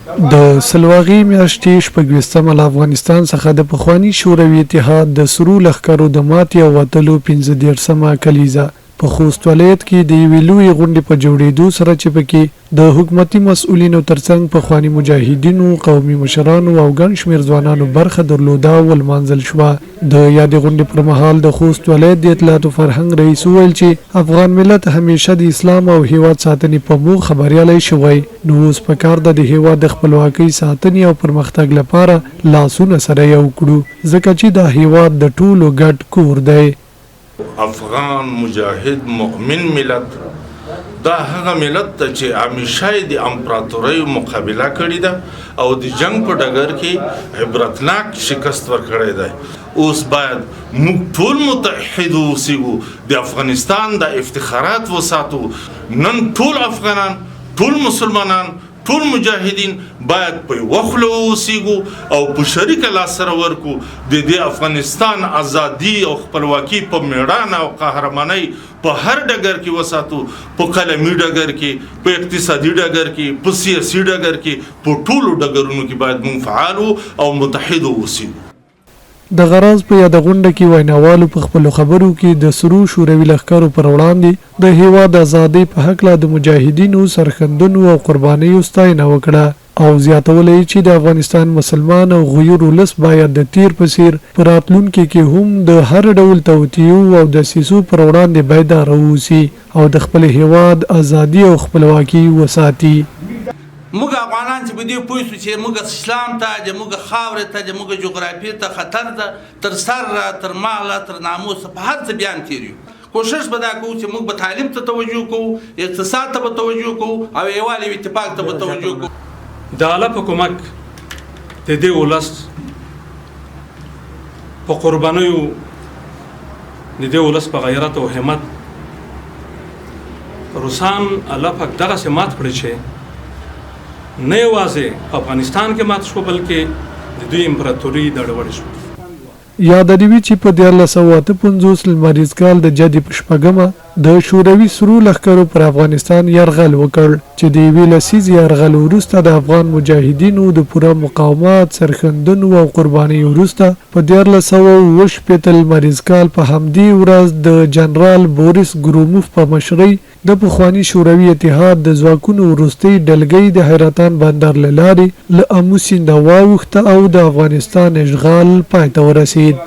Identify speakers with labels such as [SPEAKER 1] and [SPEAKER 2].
[SPEAKER 1] د سلواغې میاشتې 26مه له افغانستان څخه د پخواني شوروي اتحاد د سرو لښکرو د ماتې او وتلو 35مه کلیزه په خوست ولایت کې د یوې لویې غونډې په جوړېدو سره چې پکې د حکومتي مسؤلینو ترڅنګ پخواني مجاهدینو، قومي مشرانو او ګڼ شمېر ځوانانو برخه درلوده، ولمانځل شوه. د یادې غونډې پر مهال د خوست ولایت د اطلاعاتو فرهنګ رئیس وویل چې افغان ملت همیشه د اسلام او هېواد ساتنې په موخه بریالی شوی، نو اوس په کار ده د هېواد د خپلواکۍ ساتنې او پرمختګ لپاره لاسونه سره یو کړو، ځکه چې دا هېواد د ټولو ګډ کور دی.
[SPEAKER 2] افغان مجاهد مؤمن ملت دا هغه ملت ته چې همیشه یې د امپراتوریو مقابله کړې ده او د جنگ په ډګر کې عبرتناک شکست ورکړی دی. اوس باید موږ ټول متحد اوسیږو، د افغانستان د افتخارات وساتو. نن ټول افغانان، ټول مسلمانان، ټول مجاهدین باید په یوه خوله واوسیږو او په شریکه لاس سره ورکو، د دې افغانستان ازادي او خپلواکي په میړانه او قهرمانۍ په هر ډګر کې وساتو، په قلمي ډګر کې، په اقتصادي ډګر کې، په سیاسي ډګر کې، په ټولو ډګرونو کې باید موږ فعال او متحد واوسیږو.
[SPEAKER 1] دغه راز په یاده غونډه کې ویناوالو په خپلو خبرو کې د سرو شوروي لښکرو پر وړاندې د هېواد ازادۍ په هکله د مجاهدینو سرښندنو او قربانیو ستاینه وکړه او زیاتوله یې چې د افغانستان مسلمان او غیور ولس باید د تېر په څېر په راتلونکې کې هم د هر ډول توطیو او دسیسو پر وړاندې بیداره واوسي او د خپل هېواد ازادي او خپلواکي وساتي.
[SPEAKER 3] موږ افغانان چې په دې پوه شو چې موږ اسلام ته، زموږ خاورې ته، زموږ جغرافیې ته خطر ده، تر سر، تر ماله، تر ناموس، په هر څه بیان تېر یو. کوشش به دا کوو چې موږ به تعلیم ته توجه کوو، اقتصاد ته به توجه کوو او یووالي او اتفاق ته به توجه کوو.
[SPEAKER 4] د الله په کمک، د دې ولس په قربانیو، د دې ولس په غیرت او همت روسان الله پاک دغسې مات کړي چې نه یوازې په افغانستان کې مات شو، بلکې د دوی امپراتوري دړې وړې شوه.
[SPEAKER 1] یاده دې وي چې په 1358 لمریز کال د جدې په 6مه د شوروي سرو لښکرو پر افغانستان یرغل وکړ چې د یوې لسیزې یرغل وروسته د افغان مجاهدینو د پوره مقاومت، سرښندنو او قربانیو وروسته په 1367 لمریز کال په همدې ورځ د جنرال بوریس ګروموف په مشرۍ د پخواني شوروي اتحاد د ځواکونو وروستۍ ډلګۍ د حیرتان بندر له لارې له امو سینده واوښته او د افغانستان اشغال پای ته ورسېد.